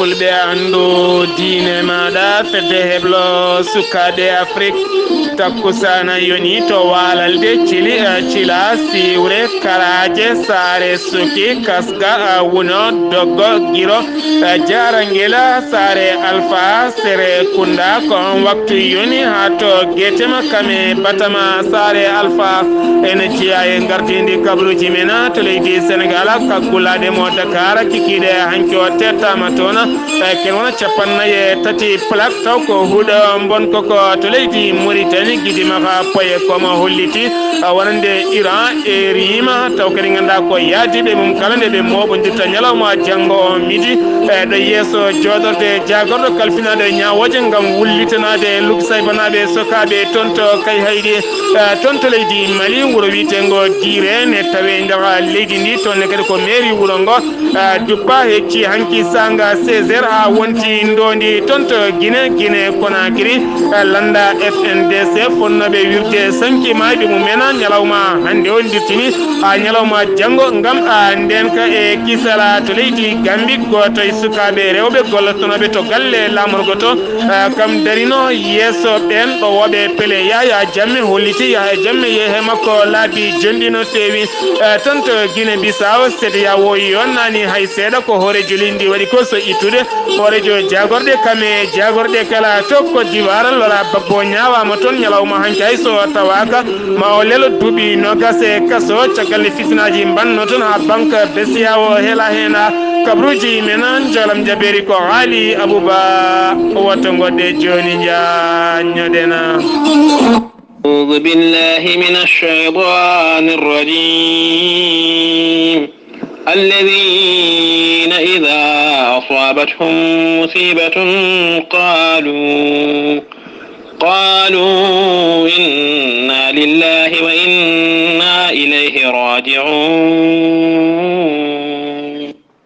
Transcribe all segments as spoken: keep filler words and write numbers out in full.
Fulɓe anndu diine maaɗa, fedde heblo sukaaɓe Afrik. Takkusaana yoni to waalalde cili, eh, cila siwre karaaje saare suki kasga, eh, wuno doggo giro, eh, jarangila saare alfa sere kunda. Ko on waktu yoni haa to getema kame batama saare alfa. Ene jeyaa e ngardiindi kabaruuji men to leydi Senegal, kaggulaaɗe mo Dakar, kikiiɗe hanki o tettaama toon. E ken wona cappannayi e tati plak, taw ko huɗo mbonko ko to leydi Mauritanie, gidi maka poye komo holliti, a, wonande Iran e Rima, taw kadi nganndaa ko yaadiiɓe mum kala nde ɓe mooɓondirta ñalawma janngo o midi, e ɗo yeeso jooɗorde jaagorɗo kalfinaaɗo e ñaawooje ngam wullitanaade luggi saybanaaɓe sokaaɓe toon to Kayhayɗi, e, toon to leydi Mali, wuro wiyeteengo Diire, ne tawee nder leydi ndi, toon ne kadi ko mairie wuro ngo. Ah, duppa hecci hanki sanga seize heures haa wonti ndondi toon to Guinée, Guinée Conakry. Ah, lannda F N D C fonnooɓe wirde sanki maayɓe mumen ñalawma hannde o ndirtini, ah, ñalawma janngo ngam, ah, ndeenka e kisala to leydi Gambie. Gooto e sukaaɓe rewɓe gollotonooɓe to galle laamorgo to, ah, kam darino yeeso ɓeen ɗowooɓe pele. Yahya Jammeh holliti Yahya Jammeh yeehe makko laabi jonɗi no feewi. Eh, toon to Guinée Bissau, C E D E A O yonnaani hay seeɗa ko hooreejo leydi ndi waɗi ko so ittude hooreejo jaagorɗe kam e jaagorɗe kala. To Côte d'Ivoire, Laurent Gbagbo ñaawaama toon ñalawma hanki hay so tawaaka ma o lelo duuɓi noogas e kaso caggal nde fitinaaji mbannoo toon haa banque B C E A O hela heen. Kabaruuji men, njoolam jabeeri ko Haali Abuba. Woto ngoɗɗe jooni njaññoɗen. أعوذ بالله من الشيطان الرجيم. الذين إذا أصابتهم مصيبة قالوا، قالوا إنا لله وإنا إليه راجعون.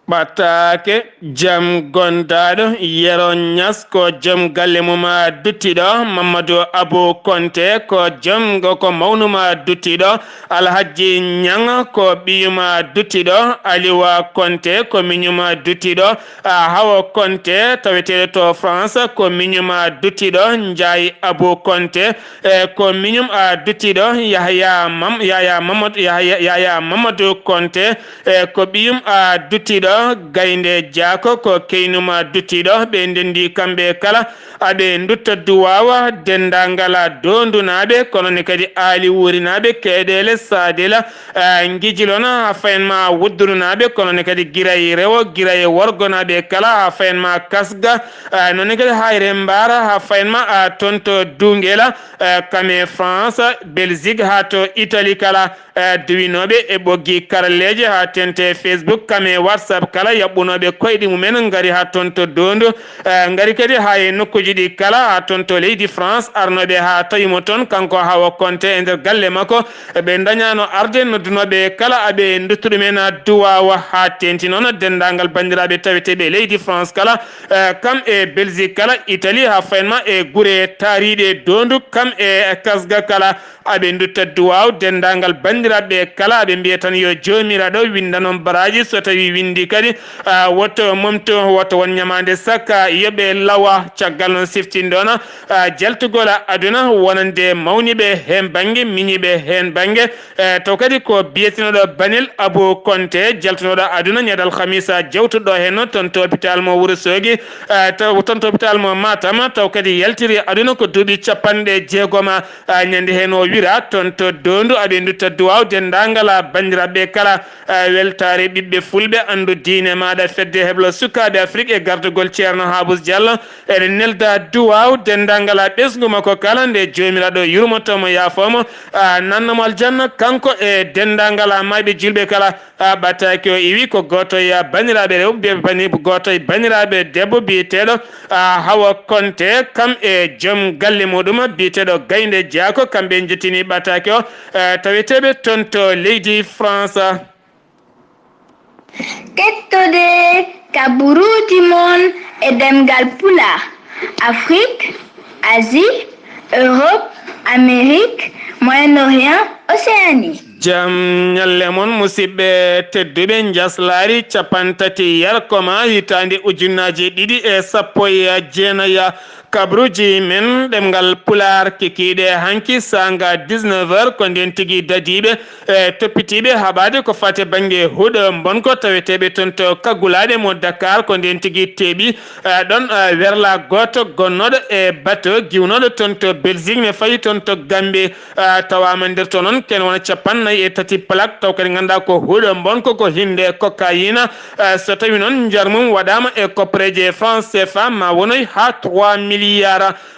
Ɓattaake, jam gondaaɗo, Yero Ñas ko jom galle mum, a, duttiɗo, Mamadou Abou Konte ko jom, ko mawnum, a, duttiɗo, Alhajji Ñaŋ ko ɓiyum, a, duttiɗo, Aliwa Konte ko miñum, a, duttiɗo, a, Hawa Konte taweteeɗo to France ko miñum, a, duttiɗo, Njaay Abou Konte, e, ko miñum, a, duttiɗo, Yahya Mam-, Yahya Mamadou, Yahya, Yahya Mamadou Konte, e, ko ɓiyum, a, duttiɗo, Gaynde Jaako ko keynum, a, duttiɗo, ɓe ndenndi kamɓe kala, aɓe ndutta duwaawa denndaangal, a, Doondunaaɓe, kono ne kadi Aali Wuurinaaɓe, Keeɗeele, Saadila, a, Ngijilona, haa fayen ma Wuddurunaaɓe, kono ne kadi Giray Rewo, Giray Worgonaaɓe kala, haa fayen ma Kasga, a, noon ne kadi Hayre Mbaara, haa fayen ma, a, toon to Duungela, a, kame France, Belgique, haa to Italie kala. Eh, duwinooɓe e ɓoggi karalleeje haa teeŋti e Facebook, kam e WhatsApp kala, yaɓɓunooɓe koyɗi mumen ngari haa toon to Doondu, eh, ngari kadi haa e nokkuuji ɗi kala, haa toon to leydi France, arnooɓe haa tawi mo toon, kanko Hawa Konte e nder galle makko, ɓe ndañaano arde noddunooɓe kala, aɓe nduttu ɗumen duwaawa haa teeŋti noon denndaangal banndiraaɓe taweteeɓe leydi France kala, eh, kam e Belgique kala, Italie, haa fayen ma e gure taariiɗe Doondu, kam e Kasga kala. Aɓe ndutta duwaaw denndaangal banndiraaɓe kala, aɓe mbiya tan yo Joomiraaɗo winndano baraaji, so tawii winndi kadi, a, woto momto, woto won ñamaande sakka, yo ɓe lawa. Caggal noon siftindoona, a, jaltugol aduna wonande mawniiɓe heen bannge, miñiiɓe heen bannge, e, taw kadi ko biyetenooɗo Banel Abou Konte, jaltunooɗo aduna ñande alhamisa jawtuɗo heen noon toon to hôpital mo Wuro Soogi, e, taw toon to hôpital mo Matam, taw kadi yaltiri aduna ko duuɓi cappanɗe jeegom. A, ñande heen o wira toon to Doondu, aɓe ndutta duwaaw denndaangal, a, banndiraaɓe kala, a, weltaare ɓiɓɓe fulɓe, anndu diine maaɗa, fedde heblo sukaaɓe Afrik e gardagol Ceerno Haabus Jallo, ene nelda duwaaw denndaangal, a, ɓesngu makko kala, nde Joomiraaɗo yurmoto mo, yaafo mo, a, nanna mo aljanna, kanko e denndaangal, a, maayɓe juulɓe kala. A, ɓataake o iwi ko gooto e banndiraaɓe rewɓe, bani-, gooto e banndiraaɓe debbo biyeteeɗo, a, Hawa Konte, kam e joom galle muɗum biyeteeɗo Gaynde Jaako, kamɓe njettini ɓataake o, a, taweteeɓe toon to leydi France. Kettode kabaruuji mon e ɗemngal Pulaar, Afrique, Asie, Europe, Amérique, Moyen-Orient, Océanie. Jam ñalle mon, musidɓe tedduɓe. Njaslaari cappanɗe tati yarkoma hitaande ujunnaaji ɗiɗi e sappo e jeenayi, kabruuji men ɗemngal Pulaar kikiiɗe hanki saanga dix-neuf heures, ko ndeen tigi dadiiɓe e toppitiiɓe haɓaade ko faati bannge huɗo mbonko taweteeɓe toon to kaggulaaɗe mo Dakar, ko ndeen tigi teeɓi, eh, ɗoon, eh, werla gooto gonnooɗo e bato giwnooɗo toon to Belgique ne fayi toon to Gambie. Ah, tawaama nder to noon ken wona cappannayi e tati plaque, taw kadi ngannduɗaa ko huɗo mbonko, ko hinde cocaïne. Ah, so tawi noon njar mum waɗaama e koppareeje franc C F A, ma wonoy haa trois milliards.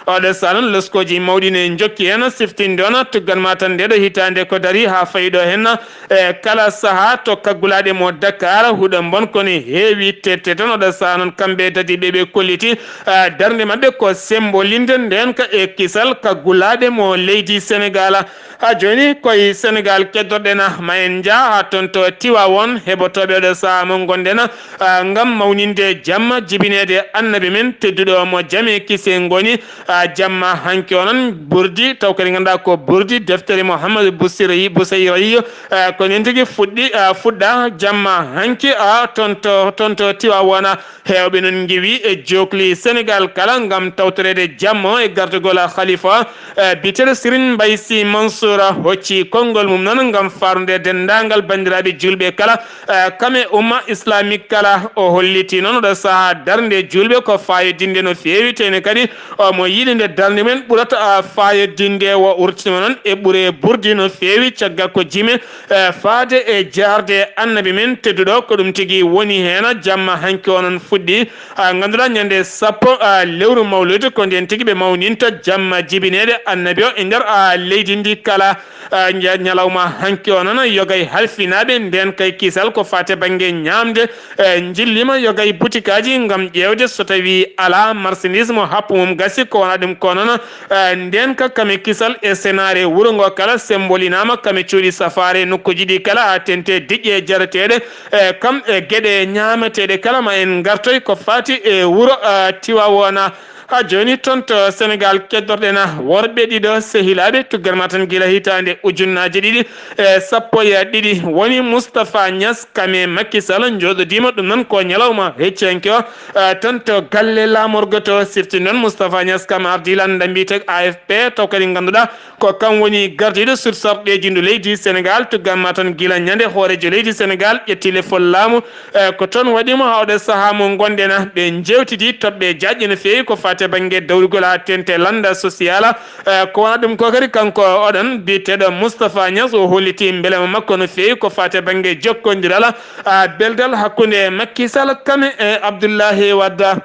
Oɗo saha noon loskooji mawɗi ne njokki heen siftinde on, tuggan ma tan ndeɗo hitaande ko dari haa fayi ɗo heen. E kala saha to kaggulaaɗe mo Dakar, huɗo mbonko ne heewi tette toon. Oɗo saha noon kamɓe dadiiɓe ɓe kolliti, ah, darnde maɓɓe ko sembolinde ndeenka e kisal kaggulaaɗe mo leydi Senegal. Haa jooni koye Senegal keddoɗen, ma en njah haa toon to Tiwaawoon, heɓotooɓe oɗo saha mo ngonɗen, ah, ngam mawninde jamma jibineede Annabi men tedduɗo mo jam e kise ngoni, ah, jamma hanki o noon burdi, taw kadi ngannduɗaa ko burdi deftere Mouhamadou Bousiri, Bousayri, ah, ko nen tigi fuɗɗi, ah, fuɗɗa jamma hanki, ah, toon to, toon to Tiwaawoon. Heewɓe noon ngiwi e jookli Senegal kala ngam tawtoreede jamma o e gardagol Khalifa, eh, biyeteeɗo Serigne Mbaye Sy Mansour, hocci konngol mum noon ngam faarude denndaangal banndiraaɓe juulɓe kala, eh, kam e umma islamique kala. O holliti noon oɗo saha darnde juulɓe ko faayodinde no feewi, tene kadi omo yiɗi nde darnde men ɓurata, ah, faayodinde. O urtima noon e ɓure burdi no feewi caggal ko jime, eh, faade e jaarde Annabi men tedduɗo, ko ɗum tigi woni heen jamma hanki o noon fuɗɗi. Ah, ngannduɗaa ñande sappo, ah, lewru mawluudu ko ndeen tigi ɓe mawninta jamma jibineede Annabi o e nder, ah, leydi ndi kala. Ah, ña-, ñalawma hanki o noon yogay halfinaaɓe ndeen kay kisal ko faate bannge ñaamde, eh, njillima yogay butikaaji ngam ƴeewde so tawi alaa marchandise mo happu mum gasi, ko wona ɗum ko noon, eh, ndeen ka kame kisal e senaare wuro ngo kala sembolinaama kame cuuɗi safaare nokkuuji ɗi kala haa tente diƴƴe jareteeɗe, eh, kam e geɗe ñaameteeɗe kala. Ma en ngartoy ko faati e wuro, eh, Tiwaawoona. Haa jooni toon to Senegal keddorɗen worɓe ɗiɗo sehilaaɓe tuggan ma tan gila hitaande ujunnaaji ɗiɗi e sappo e ɗiɗi woni Moustapha Niass kam e Macky Sall njooɗodiima ɗum noon ko ñalawma hecciyanke o, eh, toon to galle laamorgo to sifti noon Moustapha Niass kam ardii lannda mbiyetee A F P, taw kadi ngannduɗaa ko kam woni gardiiɗo sursarɗeeji ndu leydi Senegal. Tuggan ma tan gila ñande hooreejo leydi Senegal ƴetti lefol laamu, eh, ko toon waɗi mo haa oɗo sahaa mo ngonɗen ɓe njeewtidi toɓɓe jaajɗe no feewi ko faate bannge dawrugol haa tente lannda sosiyala. Eh, ko wona ɗum ko kadi kanko oɗon biyeteeɗo Moustapha Niass o holliti mbelema makko no feewi ko faate bannge jokkondiral, ah, beldal hakkunde Macky Sall kam e Abdoulaye Wade.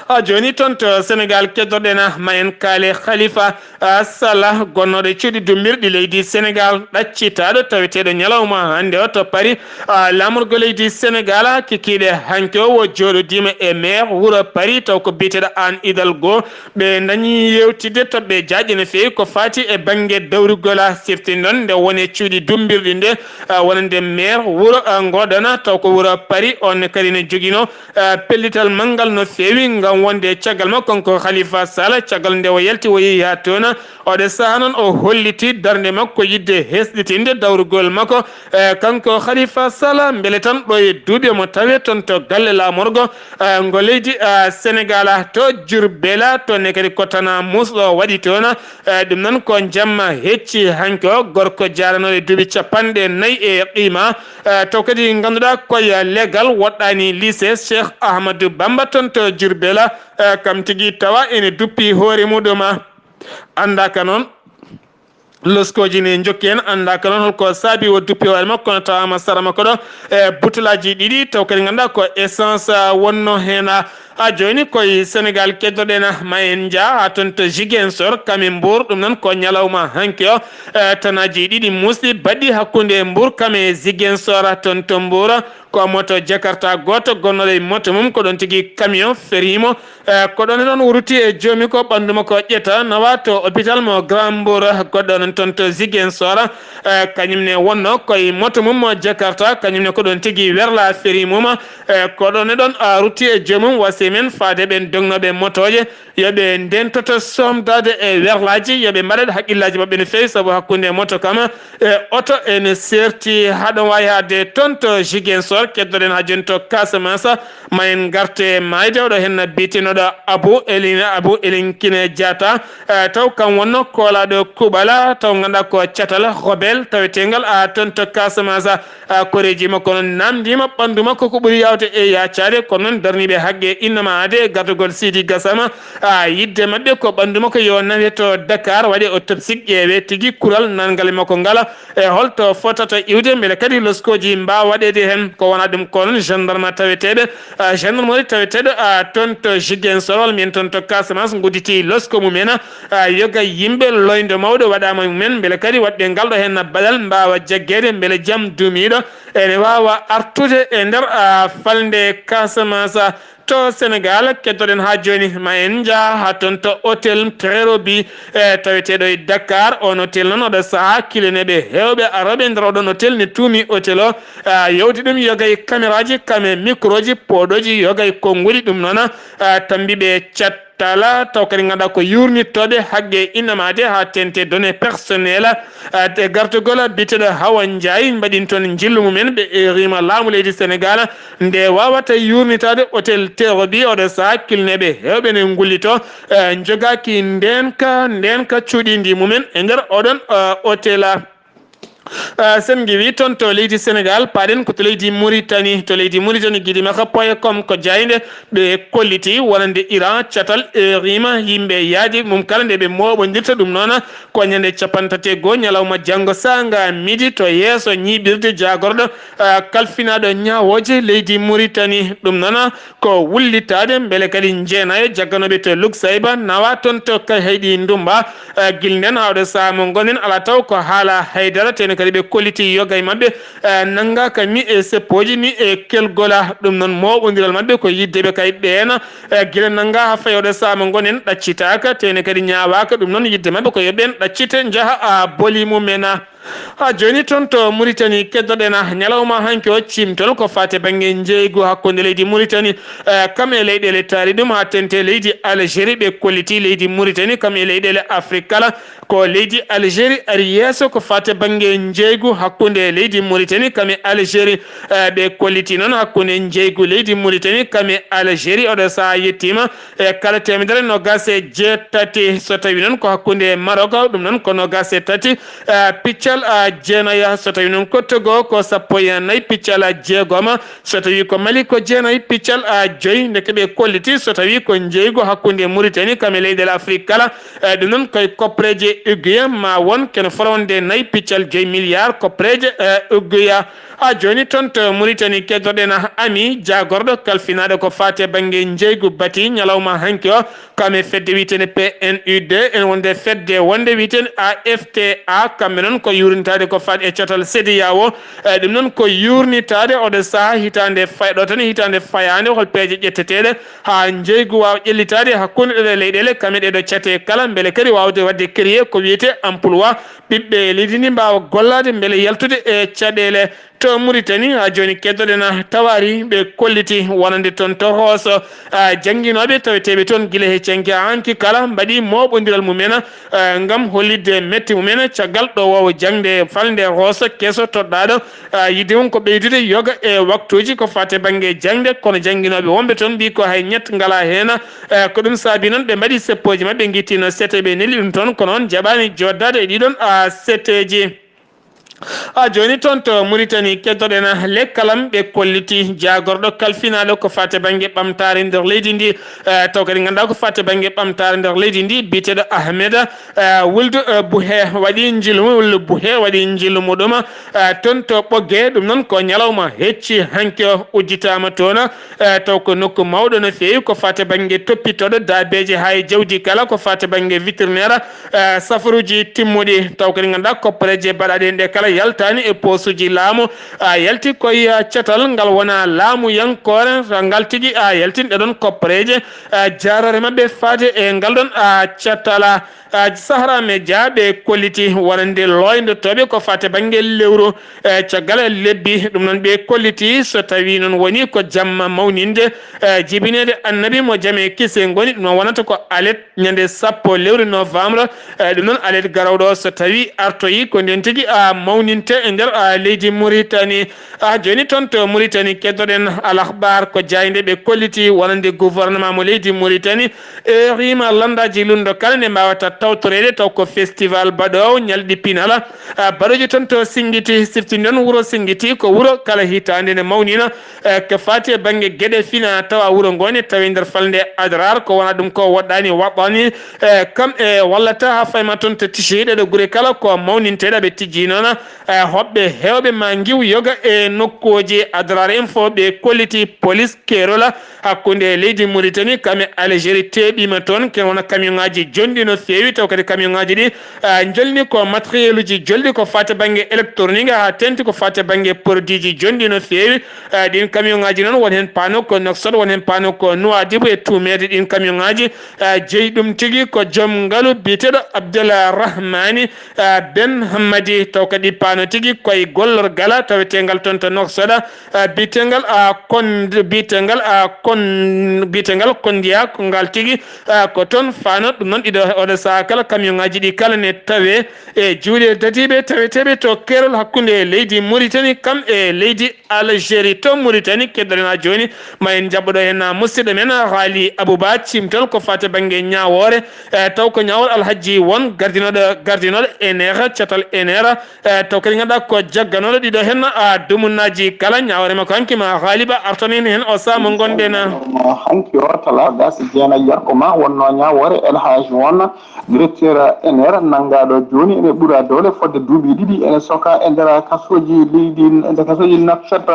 Haa jooni toon to Senegal keddorɗen ma en kaale Khalifa, ah, Sall gonnooɗo cuuɗi dummbirɗi leydi Senegal ɗaccitaaɗo taweteeɗo ñalawma hannde o to Paris, ah, laamorgo leydi Senegal kikiiɗe hanki o wo jooɗodiima e maire wuro Paris taw ko biyeteeɗo Anne Hidalgo. Ɓe ndañi yewtidde toɓɓe jaajɗe no feewi ko faati e bannge dawrugol siftinɗon nde woni cuuɗi dummbirɗi nde, ah, wonande maire wuro, ah, ngoɗon taw ko wuro Paris on ne kadi ne joginoo, eh, pellital manngal no feewi ngam wonde caggal makko kanko Khalifa Sall, caggal nde o yalti o yehi haa toon. Oɗo sahaa noon o holliti darnde makko yiɗde hesɗitinde dawrugol makko, eh, kanko Khalifa Sall, mbele tan ɗo e duuɓi omo tawee toon to galle laamorgo, eh, ngo leydi, eh, Senegal to Diourbel, toon ne kadi ko tana muusɗo waɗi toon. Eh, ɗum noon ko jamma hecci hanki o, gorko jaaranooɗo e duuɓi cappanɗe nayi e qiima, eh, taw kadi ngannduɗaa koye legal woɗɗaani lycée Cheikh Ahmadou Bamba toon to Diourbel, eh, kam tigi tawa ene duppi hoore muɗum. Anndaaka noon, loskooji ne njokki heen, anndaaka noon holko saabi o duppi hoore makko, kono tawaama sara makko ɗo, eh, butulaaji ɗiɗi, taw kadi ngannduɗaa ko essence, ah, wonno heen. Haa jooni koye Senegal keddorɗen, ma en njah haa toon to Ziguinchor, kam e Mbour, ɗum noon ko ñalawma hanki o, eh, tanaaji ɗiɗi muusɗi baɗɗi hakkunde Mbour kam e Ziguinchor. Toon to Mbour ko moto Jakarta gooto gonnooɗo e moto mum, ko ɗoon tigi camion ferii mo, eh, ko ɗoon e ɗoon o rutti e joomi ko ɓanndu makko ƴetta nawa to hôpital mo Grand Mbour, goɗɗo noon toon to Ziguinchor, eh, kañum ne wonno koye moto mum mo Jakarta, kañum ne ko ɗoon tigi werla feri mum, eh, ko ɗoon e ɗoon, ah, rutti e joomum, wasi men faade ɓeen dognooɓe motooje, yo ɓe ndeentoto soomdaade e werlaaji, yo ɓe mbaɗa hakkillaaji maɓɓe no feewi, sabu hakkunde moto kam e oto ene seerti. Haa ɗoon waawi haalde toon to Ziguinchor, keddoɗen haa jooni to Casamance, ma en ngarte maayde oɗo heen biyeteenoɗo Abu Elin, Abu Elinkine Diatta, eh, taw kam wonno koolaaɗo kuuɓal, taw ngannduɗaa ko catal rebelle taweteengal, ah, toon to Casamance. Ah, koreeji makko noon naamndiima ɓanndu makko ko ɓuri yaawde e yaacaade, kono noon darniiɓe haqqe innama aade e gardagol Sidi Gassama, ah, yiɗde maɓɓe ko ɓanndu makko yo nawe to Dakar, waɗe autopsie, ƴeewe tigi kural naatngal e makko ngal, e holto fotata iwde, mbele kadi loskooji mbaawa waɗeede heen. Ko wonaa ɗum ko noon, gendarme taweteeɓe, ah, gendarmerie taweteeɗo, ah, toon to Ziguinchor, walla mbiyen toon to Casamance, ngudditi losko mumen, ah, yoga yimɓe, loyndo mawɗo waɗaama e mumen, mbele kadi waɗɓe ngal ɗo heen baɗal mbaawa jaggeede, mbele jam duumiiɗo ene waawa artude e nder, ah, falnde Casamance. To Senegaal, keddoɗen haa jooni, ma en njah haa toon to hôtel Trerobi, e taweteeɗo e Dakar. Oon hôtel noon, oɗo sahaa, kilineeɓe heewɓe arooɓe e nder oɗon hôtel ne tuumi hôtel o, ah, yawti ɗum yoga e kameraaji, kam e microji, pooɗooji yoga e konnguɗi. Ɗum noon, ah, tambi ɓe cat tala, taw kadi ngannduɗaa ko yuurnitooɓe haqqe innama aade haa teeŋti e données personnelles, ah, e gartugol biyeteeɗo Hawa Ndiaye, mbaɗi toon njillu mumen, ɓe eeriima laamu leydi Senegaal nde waawata yuurnitaade hôtel Trerobi. Oɗo sahaa, kilineeɓe heewɓe ne ngullitoo, eh, njogaaki ndeenka, ndeenka cuuɗiindi mumen e nder oɗon, eh, hôtel. Ah, sen ngiwii toon to leydi Senegaal, paaɗen ko to leydi Muritani. To leydi Muritani, Guidimaxa point com ko jaaynde ɓe kolliti wonande Iran, catal eeriima yimɓe yaadi mum kala nde ɓe mooɓondirta. Ɗum noon ko ñande capanɗe tati e goo, ñalawma janngo saanga midi, to yeeso ñiiɓirde jaagorɗo, ah, kalfinaaɗo ñaawooje leydi Muritani. Ɗum noon ko wullitaade mbele kadi jeenaayo jagganooɓe to Luksayba nawa toon to Kayhayɗi Ndumba. Eh, gila ndeen haa oɗo sahaa mo ngonɗen, alaa taw ko haala haydara, tee ne kadi ɓe kolliti yoga e maɓɓe, eh, nanngaaka mi e seppooji ni e kelgola. Ɗum noon mooɓondiral maɓɓe ko yiɗde ɓe kay ɓeena, eh, gila nanngaa haa fayi oɗo sahaa mo ngonɗen ɗaccitaaka, tee ne kadi ñaawaaka. Ɗum noon yiɗde maɓɓe ko yo ɓeen ɗaccite njaha, ah, boli mumen. Haa jooni toon to Muritani keddoɗen, ah, ñalawma hanki o ciimtol ko faati e bannge njeeygu hakkunde leydi Muritani, eh, kam e leyɗeele taari ɗum, haa teeŋti e leydi Algérie. Ɓe kolliti leydi Muritani kam e leyɗeele Afrik kala. Ko leydi Algérie ari yeeso ko faati e bannge njeeygu hakkunde leydi Muritani kam e Algérie. Eh, ɓe kolliti noon hakkunde njeeygu leydi Muritani kam e Algérie, oɗo sahaa yettiima e kala teemedere noogaas e jeetati. So tawii noon ko hakkunde Maroc, ɗum noon ko noogaas e tati, eh, piccal, eh, jeenayi. So tawii noon ko Togo, ko sappo e nayi piccal, eh, jeegom. So tawii ko Mali, ko jeenayi piccal, eh, joyi. Ndeke ɓe kolliti so tawii ko njeeygu hakkunde Muritani kam e leyɗeele Afrik kala, eh, ɗum noon koye koppareeje Uguiya, ma won kene fotata wonde nayi piccal joyi milliard koppareeje, eh, Uguiya. Haa jooni toon to Muritani keddoɗen Ami, jaagorɗo kalfinaaɗo ko faati e bannge njeeygu bati ñalawma hanki o, kam e fedde wiyeteende P N U D, ene wonde fedde wonde wiyeteende A F T A, kamɓe noon ko yuurnitaade ko faati e catal CEDEAO. Eh, ɗum noon ko yuurnitaade oɗo sahaa, hitaande fayɗo tan, hitaande fayaande, hol peeje ƴetteteeɗe haa njeeygu waawa ƴellitaade hakkunde ɗeɗe leyɗeele, kam e ɗeɗo cate kala, mbele kadi waawde waɗde créer ko wiyetee emploi, ɓiɓɓe leydi ndi mbaawa gollaade mbele yaltude e caɗeele. To Muritani, haa jooni keddoɗen tawaari ɓe kolliti wonande toon to Hooso, ah, jannginooɓe taweteeɓe toon gila he canki haa hanki kala mbaɗi mooɓondiral mumen, ah, ngam hollitde mette mumen caggal ɗowoowo jaŋde falnde Hooso keso toɗɗaaɗo, ah, yiɗde mum ko ɓeydude yoga e waktuuji ko faati e bannge jaŋde, kono jannginooɓe wonɓe toon mbii ko hay ñett ngalaa heen, ah, ko ɗum saabii noon ɓe mbaɗi seppooji maɓɓe, ngitti no sete ɓe neli ɗum toon, kono on jaɓaani jooɗdaade e ɗiɗon, ah, seteeji. Haa jooni toon to Muritani keddoɗen lekkalam ɓe kolliti jaagorɗo kalfinaaɗo ko faati e bannge ɓamtaare nder leydi ndi, eh, taw kadi ngannduɗaa ko faati e bannge ɓamtaare nder leydi ndi biyeteeɗo Ahmed, eh, Wuldu, eh, Buhe waɗi njillu mum, Wuldu Buhe waɗi njillu muɗum, eh, toon to Ɓoggee. Ɗum noon ko ñalawma hecci hanki o udditaama toon. Eh, taw ko nokku mawɗo no feewi ko faati e bannge toppitooɗo daabeeje haa e jawdi kala ko faati e bannge vétérinaire, eh, safaruuji timmuɗi. Taw kadi ngannduɗaa koppareeje baɗaaɗe ɗe kala yaltaani e poosuuji laamu, a yalti koye, a, catal ngal wona laamuyankoore, ngal tigi, a, yaltinɗe ɗon koppareeje, a, jaaroore maɓɓe faade e ngal ɗon, a, catal, a, Sahara Media ɓe kolliti wonande looyndotooɓe ko faate bannge lewru, e, caggal lebbi. Ɗum noon ɓe kolliti so tawi noon woni ko jamma mawninde, e, jibineede annabi mo jam e kise ngoni, ɗum noon wonata ko alet ñande sappo lewru novembre, e, ɗum noon alet garawɗo so tawi artoyi ko nden tigi, a, mawninte e nder, a, leydi Mauritanie. A, jooni toon to Mauritanie keddoɗen Al Akhbar ko jaaynde ɓe kolliti wonande gouvernement mo leydi Mauritanie e rima lanndaaji lundo kala nde mbawata tawtoreede taw ko festival baɗoowo ñalɗi pinala, a, baɗooji toon to Singiti, sifti nden wuro Singiti ko wuro kala hitaande ne mawnina, e, ko faati e bannge geɗe fina tawa wuro ngo ne tawi nder falnde Adrar ko wona ɗum ko woɗɗaani waɗɗaani, e, kam e wallata haa fayma toon to Tichi ɗeɗo gure kala ko mawninteeɗe ɓe tijji noon, e, hoɓɓe heewɓe ma ngiw yoga e nokkuuji Adrar en fof ɓe kolliti police kerola hakkunde leydi Mauritanie kam e Algérie teeɓiima toon ken wona camion ŋaaji jonɗi no feewi taw kadi camion ŋaaji ɗi, a, jolni ko matériel uji jolɗi ko faati bannge électronique haa teŋti ko faati bannge produit ji jonɗi no feewi. A, ɗin camion ŋaaji noon won heen paano ko Nouakchott, won heen paano ko Nouadhibou e tuumeede ɗin camion ŋaaji. A, jeyi ɗum tigi ko joom ngalu biyeteeɗo Abdel Rahmani, a, Ben Hammadi, taw kadi paano tigi koye gollorgal taweteengal toon to Nouakchott, a, biyetengal, a, kon, biyetengal, a, kon, biyetengal Kondiya, ko ngal tigi, a, ko toon faano. Ɗum noon ɗiɗo oɗo sahaa kala camion ŋaaji ɗi kala ne tawe e juuɗe dadiiɓe taweteeɓe to keerol hakkunde leydi Mauritanie kam e leydi Algérie. To Mauritanie keddoɗen haa jooni, ma en jaɓɓoɗo heen musidɗo men Haali Abouba cimtol ko faati bannge ñaawoore, e, taw ko ñaawol Alhaji won gardinoɗo, gardinoɗo E N R, catal E N R, e, taw kadi ngannduɗaa ko jagganoɗo ɗiɗo heen, a, dumunnaaji kala. Ñaawoore makko hanki ma Haali Ba artonin heen o sahaa mo ngonɗen. Hanki o talaata si jeenayi yarko ma wonno ñaawoore El Hadj won directeur E N R nanngaaɗo jooni ene ɓura doole fodde duuɓi ɗiɗi ene soka e nder kasooji leydi, e nder kasooji Nouakchott.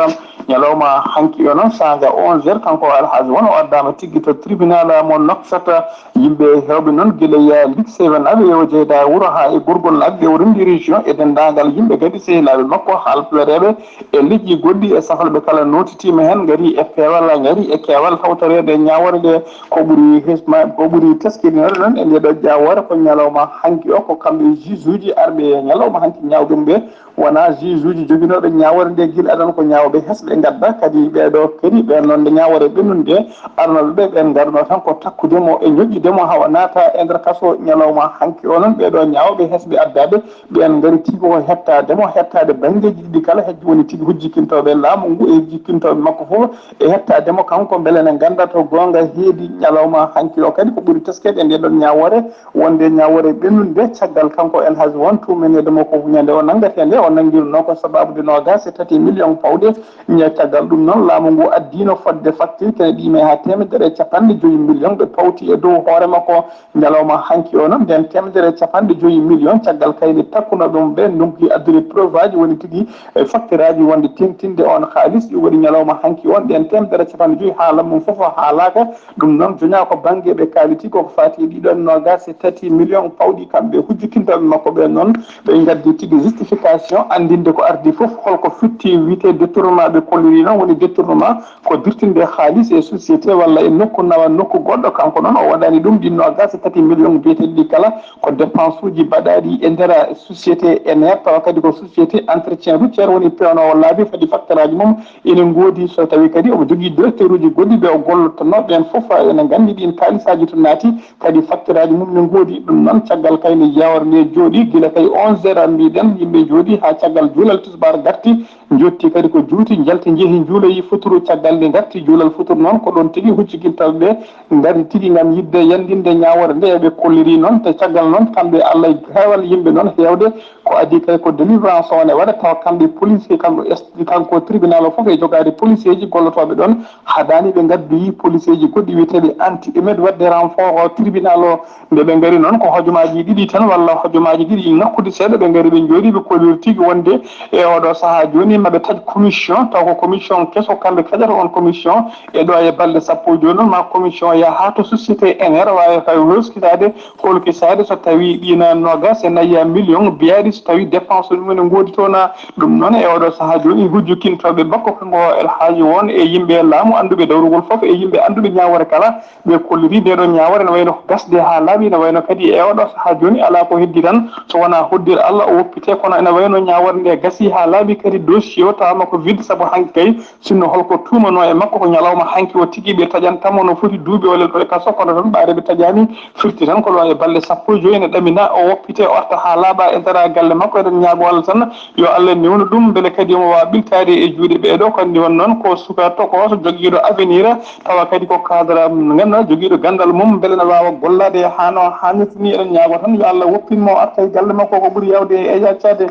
Ñalawma hanki o noon saanga onze heures kanko El Hadj won o addaama tigi to tribunal mo Nouakchott. Yimɓe heewɓe noon gila ya Ligue seven aɓe o jeyda wuro haa e gorgol aɓe o renndi région e denndaangal yimɓe kadi sehilaaɓe makko haalpulareeɓe e leƴƴi goɗɗi e safalɓe kala nootitiima heen ngari e peewal, ngari e keewal tawtoreede ñaawoore nde. Ko ɓuri hesma, ko ɓuri teskinoore noon e nde ɗo ñaawoore ko ñalawma hanki o ko kamɓe juge uji arɓe ñalawma hanki ñaawɗum ɓe wona juge uji joginooɓe ñaawoore nde gila adan ko ñaawɓe hesɓe ngadda kadi ɓeeɗo kadi ɓeen noon nde ñaawoore ɓennunde arnooɓe ɓe ɓeen ngarno tan ko takkude mo e ñoƴƴude mo hawa naata e nder kaso ñalawma hanki o noon ɓeeɗo ñaawɓe hesɓe addaaɓe ɓeen ngari tigi ko hettaade mo hettaade banngeeji ɗiɗi kala hejji woni tigi hujjikintooɓe laamu ngu e hujjikintooɓe makko fof e hettaade mo kanko mbele ne ngannda to goonga heedi ñalawma hanki o kadi ko ɓuri teskeede e ndee ɗoon ñaawoore wonde ñaawoore ɓennunde caggal kanko El Hadj won tuumeneede mo ko ñande o nanngata nde o nanngirnoo ko sabaabude noogaas e tati million pawɗe ña caggal ɗum noon laamu ngu addiino fodde facture kene ɗiime haa teemedere e capanɗe joyi million ɓe pawti e dow hoore makko. Ñalawma hanki o noon, ndeen teemedere e capanɗe joyi million caggal kayɗe takkunooɓe mum ɓee ndonki addude preuve aji woni tigi e facture aji wonde teeŋtinde oon haalis. Ɗum waɗi ñalawma hanki o, ndeen teemedere e capanɗe joyi haala mum fof haalaaka. Ɗum noon joñaa ko bannge ɓe kaaliti ko ko faati e ɗiɗo e noogaas e tati million pawɗi kamɓe hujjikintooɓe makko ɓee noon. Ɓe ngaddi tigi justification anndinde ko ardi fof holko fitti wiyetee détournement ɓe kolliri noon woni détournement ko dirtinde haalis e société walla e nokku nawa nokku goɗɗo. Kanko noon o waɗani ɗum ɗi noogaas e tati million biyeteeɗi ɗi kala ko dépense uji baɗaaɗi e nder société E N R tawa kadi ko société entretien routier woni peewnoowo laabi fadi facture aji mum ene ngoodi so tawi kadi omo jogii directeur uji goɗɗi ɓe o gollottonoo ɓeen fof ene nganndi ɗiin kaalisaaji to naati kadi facture aji mum ne ngoodi. Ɗum noon caggal kayne yawre nde jooɗi gila kay onze heures mbiɗen yimɓe njooɗi haa caggal juulal tisbaar garti. Njotti kadi ko juuti, njalti njehi njuuloyi futuru caggal nde ngarti juulal futuru noon ko ɗoon tigi huccikintooɓe ɓe ngari tigi ngam yiɗde yanndinde ñaawoore nde eɓe kolliri noon te caggal noon kamɓe Allah heewal yimɓe noon heewde ko adii kay ko délivrance o ne waɗa tawa kamɓe police kanko est kanko tribunal o fof e jogaade policeeji gollotooɓe ɗoon hadaani ɓe ngaddoyi policeeji goɗɗi wiyeteeɓe anti emed waɗde renfort o tribunal o nde ɓe ngari noon ko hojomaaji ɗiɗi tan walla hojomaaji ɗiɗi ŋakkude seeɗa ɓe ngari ɓe njooɗi ɓe kolliri tigi wonde e oɗo sahaa jooni Maɓe taƴ commission, taw ko commission keso kamɓe taƴata on commission. E ɗo e balɗe sappo e jooni noon, ma commission yaha haa to société Ener, waawi kay weskitaade, holkisaade so tawi ɗiina noogas e nayi million biyaaɗi, so tawi dépense ɗum ene ngoodi toon. Ɗum noon, e oɗo sahaa jooni, hujju kintooɓe makko, kanko El Hadji won e yimɓe laamu annduɓe dawrugol fof, e yimɓe annduɓe ñaawore kala, ɓe kolliri nde ɗo ñaawore, ene wayno ko gasde haa laaɓi, ene wayno kadi e oɗo sahaa jooni alaa ko heddi tan so wonaa hoddir Allah o woppite, kono ene wayno ñaawore nde gasi haa laaɓi, kadi dossier o tawaama ko vide, sabu hanki kay, sinno holko tuumanoo e makko ko ñalawma hanki o tigi ɓe taƴantamo no foti duuɓi o lelɗo e kaso, kono tan ɓaade ɓe taƴaani, firti tan ko ɗo e balɗe sappo e joyi ene ɗamina o woppite, o arta haa laaɓa e nder galle makko. Eɗen ñaago Allah tan yo Allah newnu ɗum, mbele kadi omo waawa ɓiltaade e juuɗe ɓeeɗo. Ko anndi won noon ko suka tokooso jogiiɗo avenir, tawa kadi ko cadre, ngannduɗaa, jogiiɗo ganndal mum, mbele na waawa gollaade haa no haanirta ni. Eɗen ñaago tan yo Allah woppin mo, arta e galle makko ko ɓuri yaawde e yaccaade.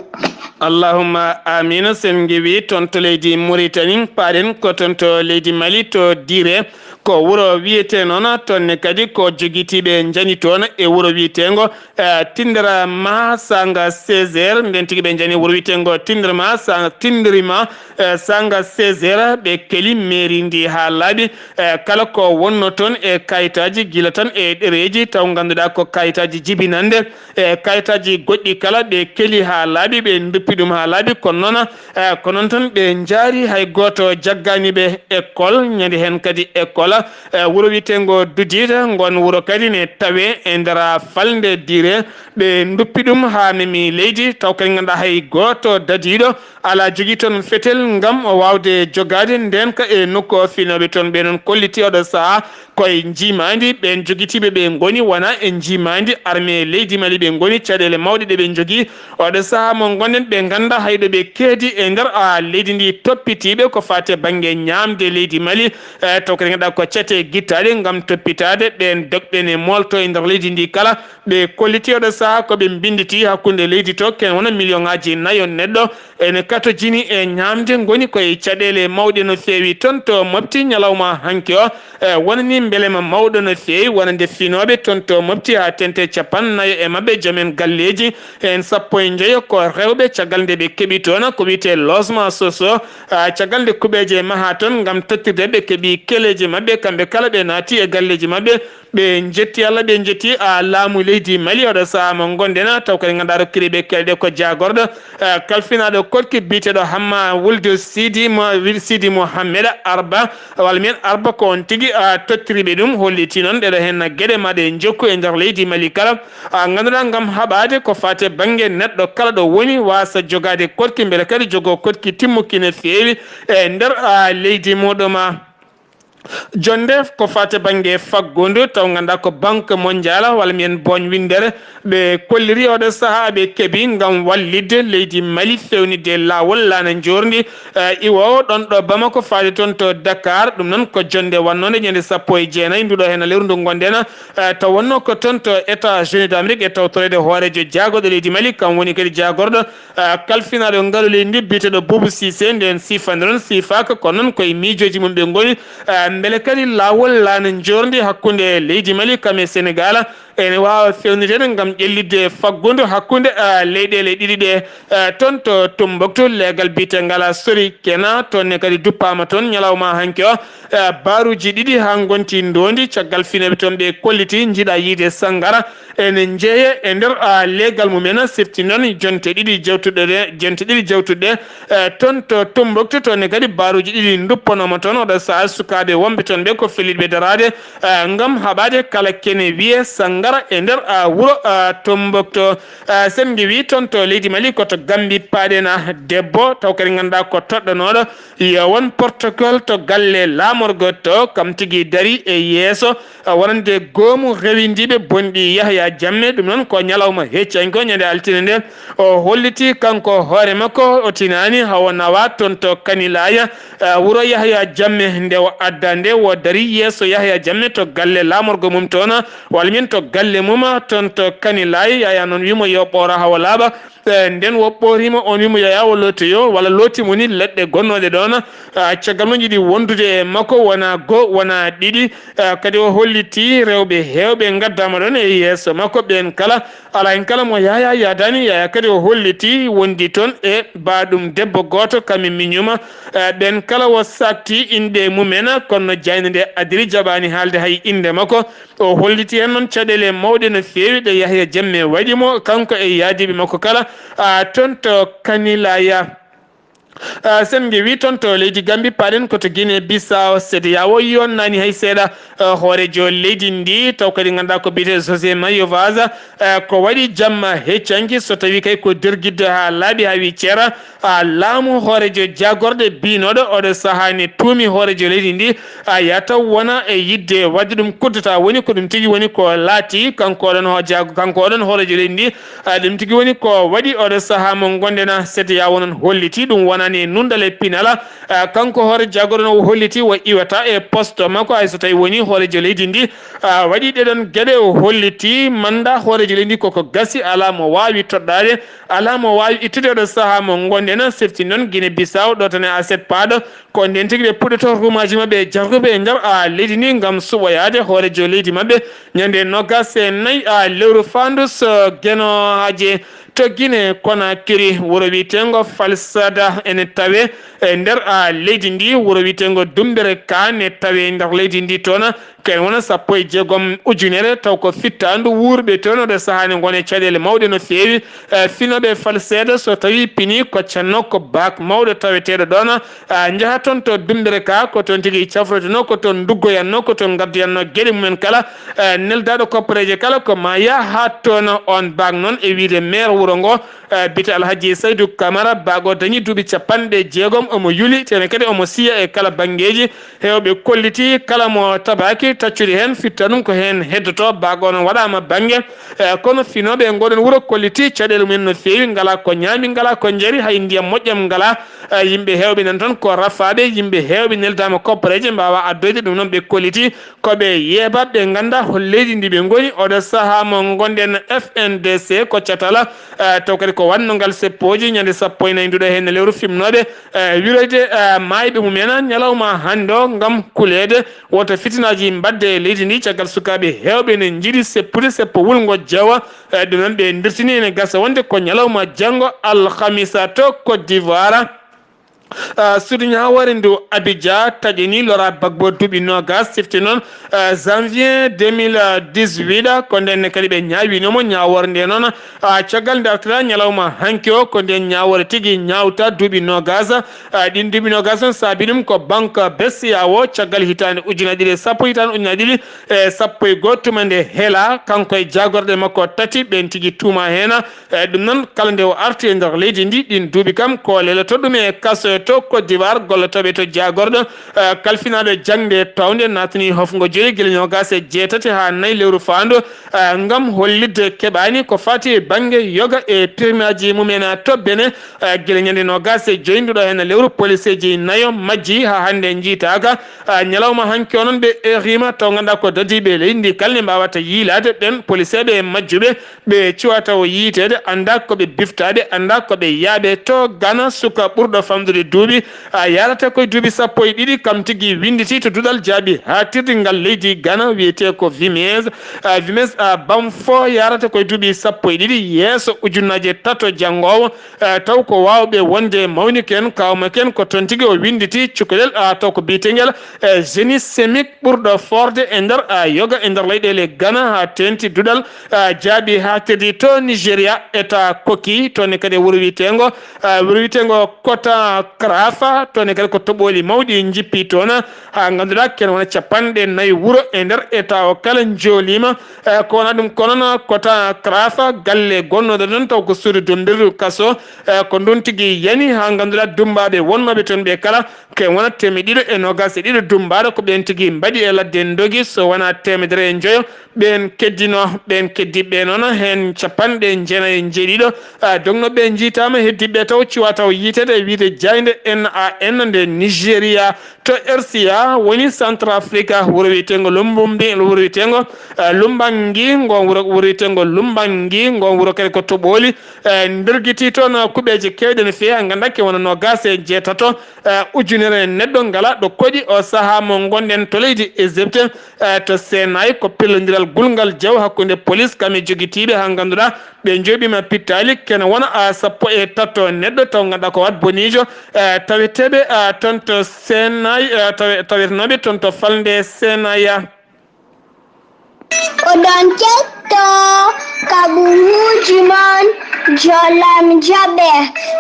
Allahumma amina. Sen ngewi toon to leydi Mauritanie, paaɗen ko toon to leydi Mali, to Dire, ko wuro wiyetee noon, toon ne kadi ko jogitiiɓe njani toon e wuro wiyeteengo, eh, Tindirma Sanga Césaire. Nden tigi ɓe njani wuro wiyeteengo Tindirma Sa-, Tindirma, eh, Sanga Césaire. Ɓe keli mairie ndi haa laaɓi, eh, kala ko wonno toon e kayitaaji, gila tan e ɗereeji, taw ngannduɗaa ko kayitaaji jibinannde, e kayitaaji goɗɗi kala, ɓe keli haa laaɓi, ɓe nduppi ɗum haa laaɓi. Kono noon, eh, ko noon tan ɓe njaari, hay gooto jaggaani ɓe école, ñande heen kadi école, eh, wuro wiyeteengo Dudiida, ngoon wuro kadi ne tawee e nder falnde Dire. Ɓe nduppi ɗum haa memi leydi, taw kadi ngannduɗaa hay gooto dadiiɗo alaa jogii toon fetel ngam o waawde jogaade ndeenka e nokku o. Finooɓe toon ɓe noon kolliti oɗo sahaa ko e njiimaandi ɓeen jogitiiɓe ɓe ngoni, wona e njiimaandi armée leydi Mali ɓe ngoni, caɗeele mawɗe ɗe ɓe njogii. Oɗo sahaa mo ngonɗen, ɓe nganndaa hay ɗo ɓe keedi e nder, a, leydi ndi. Toppitiiɓe ko faati e bannge ñaamde leydi Mali, e, taw kadi ngannduɗaa ko cate gittaaɗe ngam toppitaade ɓeen dogɗen e moolto e nder leydi ndi kala. Ɓe kolliti oɗo sahaa ko ɓe mbinnditi hakkunde leydi to, ken wona million ŋaaji nayo neɗɗo ene katojini e ñaamde, ngoni koye caɗeele mawɗe no feewi. Toon to Mopti, ñalawma hanki o, e, wonani mbelema mawɗo no feewi, wonande finooɓe toon to Mopti haa teeŋti cappanɗe nayo e maɓɓe, joomen galleeji heen sappo e njoyo ko rewɓe. Caggal nde ɓe keɓi toon ko wiyetee logement social, a, caggal nde kuɓeeje mahaa toon ngam tottirde, ɓe keɓi keleeje maɓɓe, kamɓe kala ɓe naati e galleeji maɓɓe. Ɓe njetti Allah, ɓe njetti, a, laamu leydi Mali. Oɗo sahaa mo ngonɗen, taw kadi ngannduɗaa rokkiriiɓe kele ɗe ko jaagorɗo, a, kalfinaaɗo Koɗki biyeteeɗo Hamma wulde Sidi Mo-, Sidi Mohammed Arba, walla mbiyen Arba ko on tigi, a, tottiriiɓe ɗum. Holliti noon ɗeɗo heen geɗe maɗe njokku e nder leydi Mali kala, a, ngannduɗaa ngam haɓaade ko faati e bannge neɗɗo kala ɗo woni waasa jogaade Koɗki, mbele kadi jogoo Koɗki timmuki no feewi e nder, a, leydi muɗum. Jonnde ko faati bannge faggudu, taw ngannduɗaa ko Banque Mondiale, walla mbiyen Booñ Winndere, ɓe kolliri oɗo sahaa ɓe keɓi ngam wallitde leydi Mali fewnitde laawol laana njoorndi, eh, iwoowo ɗon ɗo Bamako faade toon to Dakar. Ɗum noon ko jonnde wannonde ñande sappo e jeenayi nduɗo heen lewru ndu ngonɗen, eh, taw wonno ko toon to États-Unis d'Amérique e tawtoreede hooreejo jaagorɗo leydi Mali, kam woni kadi jaagorɗo, eh, kalfinaaɗo ngalu leydi ndi biyeteeɗo Boubou Cissé. Nden siifande noon siifaaka, kono noon koye miijooji mum ɓe ngoni, eh, mbele kadi laawol laana njoorndi hakkunde leydi Mali kam e Senegal ene waawa fewniteede ngam ƴellitde faggudu hakkunde, eh, leyɗeele ɗiɗi ɗe, eh, toon to Tumbuktu. Leegal biyeteengal Sori Kena, toon ne kadi duppaama toon ñalawma hanki o, eh, baaruuji ɗiɗi haa ngonti ndoondi. Caggal finooɓe toon ɓe kolliti njiɗa yiide sanngara ene njeeya e nder, ah, leegal mumen, sifti noon jonte ɗiɗi jawtuɗe ɗe, jonte ɗiɗi jawtuɗe, eh, toon to Tumbuktu, toon ne kadi baaruuji ɗiɗi nduppanoo ma toon. Oɗo sahaa sukaaɓe wonɓe toon ɓe ko fellitɓe daraade, eh, ngam haɓaade kala kene wiyee sanngara e nder, ah, wuro, ah, Tumbuktu. Eh, sen ngewi toon to leydi Mali ko to Gambi paaɗen, ah, debbo taw kadi ngannduɗaa ko toɗɗanooɗo yo won protocole to galle laamorgo to, kam tigi darii e yeeso, a, wonande goomu rewindiiɓe bonɗi Yahya Jammeh. Ɗum noon ko ñalawma hecci hanki o, ñande altine nde, o holliti kanko hoore makko o tinaani hawo nawa toon to Kanilaya, a, wuro Yahya Jammeh. Nde o adda nde, o darii yeeso Yahya Jammeh to galle laamorgo mum toon, walla min to galle mum toon to Kanilaya. Yahya noon wii mo yo ɓooro hawo laaɓa. Eh, nden o ɓoorimo, on wimo Yaya o lootoyo, walla lootimo ni leɗɗe gonnooɗe ɗon. Ah, caggal mum yiɗi wondude e makko, wona goo, wona ɗiɗi. Ah, kadi o holliti rewɓe heewɓe ngaddama ɗon e yeeso makko, ɓen kala, alaa hen kala mo Yaya yaadani. Yaya kadi o holliti wondi toon e baaɗum debbo gooto, kam e miñuma. Ah, ɓen kala o sakti inɗe mumen, kono no jaaynde nde adiri jaɓaani haalde hay innde makko. O holliti heen noon caɗeele mawɗe no feewi ɗe Yahya Jammeh waɗi mo, kanko e yaadiiɓe makko kala, ah, toon to Kanilaya. Ah, sen ngewi toon to leydi Gambi, paaɗen ko to Guinée Bissau, C D A O yonnaani hay seeɗa. Ah, hooreejo leydi ndi, taw kadi ngannduɗaa ko biyetee José Mario Vaz, ah, ko waɗi jamma heccanki, so tawi kay ko dergidde haa laaɓi haa wi ceera, ah, laamu hooreejo jaagorɗe biynooɗo oɗo sahaa ne tuumi hooreejo leydi ndi, ah, ya taw wona e yiɗde waɗde ɗum coup d'État woni ko ɗum tigi woni ko laati, kanko oɗon ho-, jaago-, kanko oɗon hooreejo leydi ndi, ah, ɗum tigi woni ko waɗi oɗo sahaa mo ngonɗen. C D A O noon holliti ɗum wonani e nunɗal e pinal, ah, kanko hooreejo jaagorɗe no o holliti o iwata e poste makko, hay so tawi woni hooreejo leydi ndi, ah, waɗi ɗeɗon geɗe, o holliti manda hooreejo leydi ndi koko gasi, alaa mo waawi toɗɗaade. Alaa mo waawi ittude oɗo sahaa mo ngonɗen, sefti noon Guinée Bissau, ɗo tan e aset paaɗo. Ko ndeen tigi ɓe puɗɗoto ruumaaji maɓɓe e jarruɓe e nder, a, leydi ndi ngam suɓoyaade hooreejo leydi maɓɓe ñande noogas e nayi, a, lewru faandu so Geno Haje to Guinée Conakry. Wuro wiyeteengo Falsada ene tawee e nder, a, leydi ndi. Wuro wiyeteengo Dumbere Ka ne tawee e nder leydi ndi toon. Ko en wona sappo e jeegom ujunere, taw ko fittaandu wuurɓe toon oɗo sahaa ne ngoni e caɗeele mawɗe no feewi. Eh, finooɓe fal seeɗa, so tawii pinii, koccanno ko baak mawɗo taweteeɗo ɗoon. Ah, njaha toon to Dumbere Ka, ko toon tigi cafroytenoo, ko toon nduggoyatnoo, ko toon ngaddoyatnoo geɗe mumen kala. Eh, neldaaɗo koppareeje kala ko maa yah haa toon. Oon baak noon, e wiyde maire wuro ngo, eh, biyetee Alhaji Saydu Kamara, baak o dañii duuɓi capanɗe jeegom, omo yuli, tene kadi omo siya e kala banngeeji. Heewɓe kolliti kala mo tabaaki taccude heen, fitta ɗum ko heen heddotoo. Baak o noon waɗaama bannge, eh, kono finooɓe e ngooɗoon wuro kolliti caɗeele mumen no feewi, ngalaa ko ñaami, ngalaa ko njari, hay ndiyam moƴƴam ngalaa. Eh, yimɓe heewɓe nan toon ko rafaaɓe, yimɓe heewɓe neldaama koppareeje mbaawaa addoyde, ɗum noon ɓe kolliti ko ɓe yeebaɓe, ɓe nganndaa hol leydi ndi ɓe ngoni. Oɗo sahaa mo ngonɗen F N D C ko catala, eh, taw kadi ko waɗnongal seppooji ñande sappo e nayi nduɗo heen lewru fimnooɓe, eh, wiroyde, eh, maayɓe mumen ñalawma hannde o ngam kuleede wota fitinaaji mbaɗde e leydi ndi, caggal sukaaɓe heewɓe ne njiɗi seppude seppo wulngo jawa. Eh, ɗum noon ɓe ndirtini ene gasa wonde ko ñalawma janngo alhamisa to Côte d'Ivoire. Ah, suudu ñaawoore ndu Abidjan taƴini Laurent Gbagbo duuɓi noogas, sifti noon, ah, janvier deux mille dix-huit, ko ndeen ne kadi ɓe ñaawino mo ñaawoore nde noon. Ah, caggal ndartira ñalawma hanki o, ko ndeen ñaawoore tigi ñaawta duuɓi noogas. Ah, ɗiin duuɓi noogas noon saabi ɗum ko banque B C E A O caggal hitaande ujunaaji ɗiɗi e sappo, hitaande ujunaaji ɗiɗi e sappo e goo, tuma nde hela, kanko e jaagorɗe makko tati ɓeen tigi tuuma heen. Eh, ɗum noon, kala nde o arti e nder leydi ndi, ɗiin duuɓi kam, ko leloto ɗum e kaso to Côte d'Ivoire, gollotooɓe to jaagorɗo, eh, kalfinaaɗo jaŋde toownde, naatani hofngo joyi gila noogas e jeetati haa nayi lewru faandu, eh, ngam hollitde keɓaani ko faati e bannge yoga e pirmaaji mumen to Benin, eh, gila ñande noogas e joyi nduɗo heen lewru, poliseeji nayo majji haa hannde njiytaaka. Eh, ñalawma hanki o noon ɓe eeriima, taw ngannduɗaa ko dadiiɓe leydi ndi kala ne mbaawata yiilaade ɓeen poliseeɓe e majjuɓe. Ɓe cuwata o yiiteede, anndaa ko ɓe biftaade, anndaa ko ɓe yaaɓe. To Gana, suka ɓurɗo famɗude duuɓi, a, yarata koye duuɓi sappo e ɗiɗi, kam tigi winnditi to duɗal jaaɓi haatirdi ngal leydi Gana, wiyetee ko Vimes. A, Vimes, a, Bamfo yarata koye duuɓi sappo e ɗiɗi, yeeso ujunnaaje tato janngoowo, a, taw ko waawɓe wonde mawniken, kawmaken, ko toon tigi o winnditi cukalel, a, taw ko biyetee ngel, a, génie chimique ɓurɗo foorde e nder, a, yoga e nder leyɗeele Gana, haa teeŋti duɗal, a, jaaɓi haatirdi to Nigeria, État Koki, toon ne kadi e wuro wiyeteengo, a, wuro wiyeteengo Kota Krafa, toon ne kadi ko toɓooli mawɗi njippi toon, haa ngannduɗaa ko ene wona capanɗe nayi wuro e nder État o kala njooliima. A, ko wona ɗum ko noon Kota Krafa, galle gonnooɗo ɗoon taw ko suudu dummbirdu kaso, a, ko ɗum tigi yani haa ngannduɗaa dummbaaɓe wonnooɓe toon ɓe kala ko wona teemedde ɗiɗi e noogas e ɗiɗo dummbaaɗo ko ɓeen tigi mbaɗi e ladde ndogi, so wonaa teemedere e njoyo ɓeen keddinoo. Ɓeen keddiiɓe noon heen capanɗe jeenayi e njeeɗiɗo, a, dognooɓe njiytaama, heddiiɓe taw cuwaa taw yiiteede e wiyde jaaynde N A N nde Nigeria. To R C A woni Centrafrique, wuro wiyeteengo Lumbumbi, wuro wiyeteengo, eh, Lumbangi, ngo wuro, wuro wiyeteengo Lumbangi, ngo wuro kadi ko to Ɓooli. Eh, ndergiti toon, eh, kuɓeeje keewɗe no feewi, haa nganndaa ke wona noogaas e jeetato, eh, ujunere neɗɗo ngala ɗo koɗi o sahaa mo ngonɗen to leydi Égypte, eh, to Seenaay, ko pellondiral gulngal jaw hakkunde police kam e jogitiiɓe, haa ngannduɗaa ɓe njooɓiima pittaali, kene wona, ah, sappo e tato neɗɗo taw ngannduɗaa ko wat boniijo, eh, taweteeɓe, ah, toon to Seenaay, eh, tawe-, tawetenooɓe toon to falnde Seenaaya. Oɗon keɗto kaɓuuji mon, Jolam Jaɓe,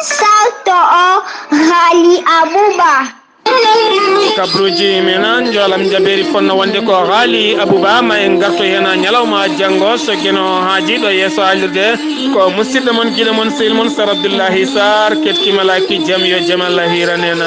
sarto o Haali Abuba. Kabruuji men aan, Jolam Jaɓeeri fotno wonde ko Haali Abuba, ma en ngarto heen haa ñalawma janngo, so Geno haaji ɗo yeeso haalirde. Ko musidɗo mon, giɗo mon, sehil mon, Sar Abdullahi Sar, keɗkiima laaki jam, yo jam Allah hiiran en.